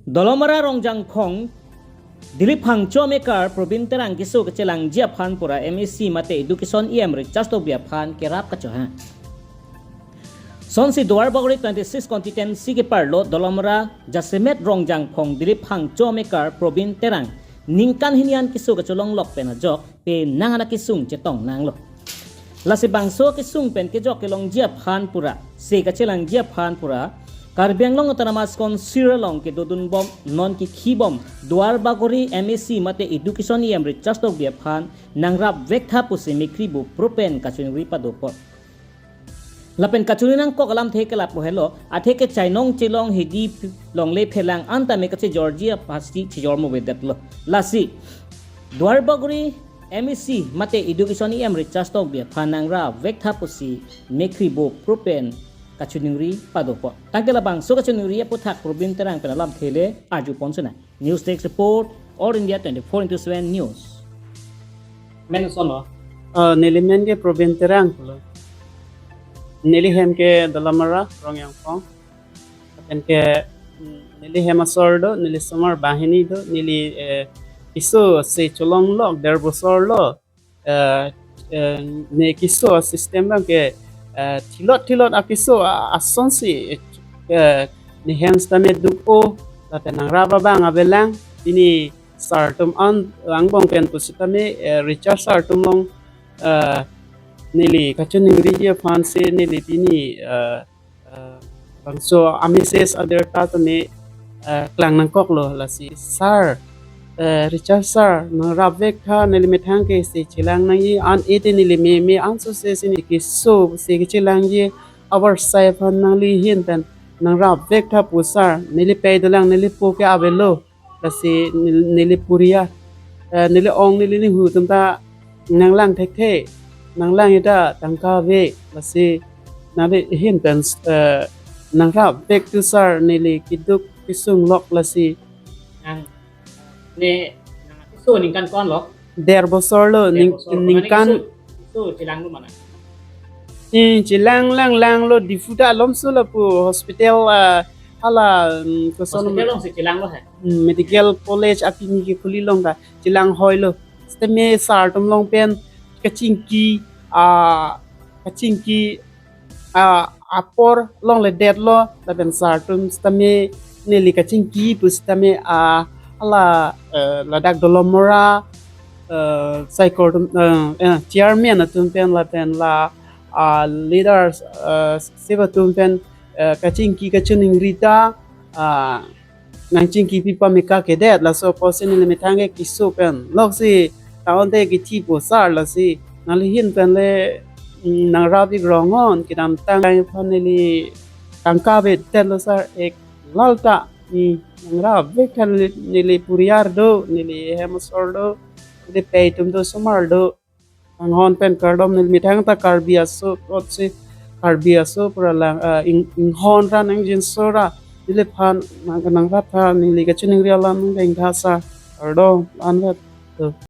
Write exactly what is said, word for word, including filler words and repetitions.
Dolamara Rongjangphong Dilip Phangcho amekar Probin Terang keso kachelangji aphan pura M A C mate Education E M Richard Tokbi aphan kerap kachohang. Sonsi Duarbagori twenty-six constituency keparlo Dolamara jasemet Rongjangphong Dilip Phangcho amekar Probin Terang ningkan hini an keso kacholonglok pen ajok penang an akesung chetong nanglo. Lasi bangso kesung pen kejok kelongji aphan pura, se kachelangji aphan pura, Karbi Anglong Autonomous Council along kedodun bom non kikhi bom Duarbagori M A C mate Education E M Richard Tokbi aphan nangrap vektha pusi mekhri bo pro pen kachiningri pado apot. Lapen kachiningri nangkok alamthe ke lapu helo, athe ke chainong chelong hedi ph-, longle phelang an tame kachejorji aphansi chejor mo avedetlo. Lasi Duarbagori M A C mate Education E M Richard Tokbi aphan nangrap vektha pusi mekhri bo pro pen kachiningri pado apot. Tangke labangso kachiningri aputhak Probin Terang pen alamthe le arju pon sena. News Desk Report, All India twenty-four into seven News. Men sono. Uh, neli men ke Probin Terang pulo. Neli hem ke Dolamara, Rongjangphong. Pen ke, mm, neli hem asor do, neli somar banghini do, neli, eh, keso se cholonglok der bosor lo. Eh, eh, ne keso system abang ke, eh, thilot thilot akeso a-, asonsi, eh, ne hem sitame duk-o, lapen nangrap abang avelang, pini sar atum an angbong pen pusitame, eh, Richard sar atum along, eh, neli kachiningriji aphansi neli pini, eh, eh, bangso a-message ader ta tame, eh, klang nangkoklo lasi. Sar, eh, Richard sar, nangrap vektha, neli methang ke se chelang nangji, an ete neli meme anso se si neli keso se kechelangji, avar sai aphan nangli ahin pen nangrap vektha pu sar, neli pei dolang, neli po ke avelo. Lasi nel-, neli puriar, eh, neli ong neli ninghu atum ta nanglang thekthe, nanglang ita tangka ave, lasi nangli ahin pen, eh, nangrap vek tu sar neli keduk kesunglok lasi. Nang, ne, nang keso ningkan ko-an lo? Der bosor lo, Der ning-, bosor. Ningkan. Mane keso, keso chelang lo mana? Eh, chelang lang lang lo Diphu ta alomso lapu hospital, ah, hala, mm, koson Hospital along si chelang lo he. Mm, medical college apini kekhuli along ta chelang hoi lo. Sitame sar atum along pen kachingki, ah, kachingki, ah, apor longledetlo, lapen sar atum sitame neli kachingki pusitame, ah, hala, eh, ladak Dolamara, eh, saikor atum, eh, eh, chairman atum pen lapen la, ah, leaders, eh, sip atum pen, eh, kachingki kachiningri ta, ah, nangchingki pi pame kakedet, laso apotsi neli methang ke keso pen. Loksi ta-onte kethi pu sar lasi. Nangli ahin pen le, mm, nangrap ik rong-on, kedamtang aphan neli tangka avedet lo sar ek lal ta. Mm, nangrap vek tha neli, neli puriar do, neli hem asor do, neli pei atum do, somar do. Anghon pen kardom, neli methang ta Karbi aso, apotsi Karbi aso pura lang, ah, ing-, inghon ra nangjinso ra, neliphan nang, nangrap tha, neli kachiningri alam nangdeng tha sar, kardom, anvet. To.